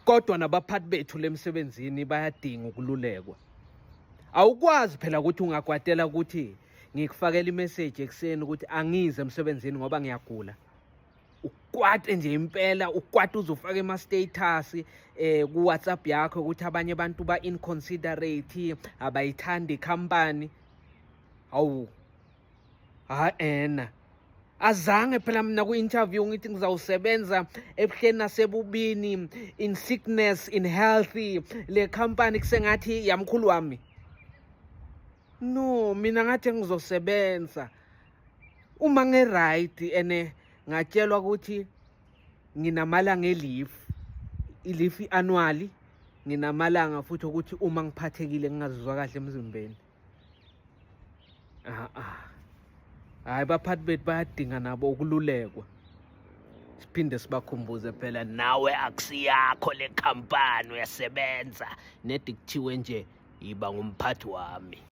Kodwa nabaphathi bethu lemsebenzini bayadinga ukululekwa. Awukwazi phela ukuthi ungakwatela ukuthi ngikufakela imessage ekuseni ukuthi angize emsebenzini ngoba ngiyagula. Ukwate nje impela, ukwate uzofaka ema-status ku-WhatsApp yakho ukuthi abanye abantu ba-inconsiderate, abayithandi ikhampani. Hawu, ha ena. Azange phela mina ku-interview ngithi ngizawusebenza ebuhleni nasebubini, in sickness, in healthy, le company kusengathi yamkhulu wami. No, mina ngathi ngizosebenza uma nge-right, ene ngatshelwa ukuthi nginamalanga e-leave, i-leave annually, nginamalanga futhi ukuthi uma ngiphathekile ngingazizwa kahle emzimbeni. Ah ah. Hayi, baphathi bethu bayadinga nabo ukululekwa. Siphinde sibakhumbuze phela, nawe akusiyakho le khampani, uyasebenza. Nedi kuthiwe nje yiba ngumphathi wami.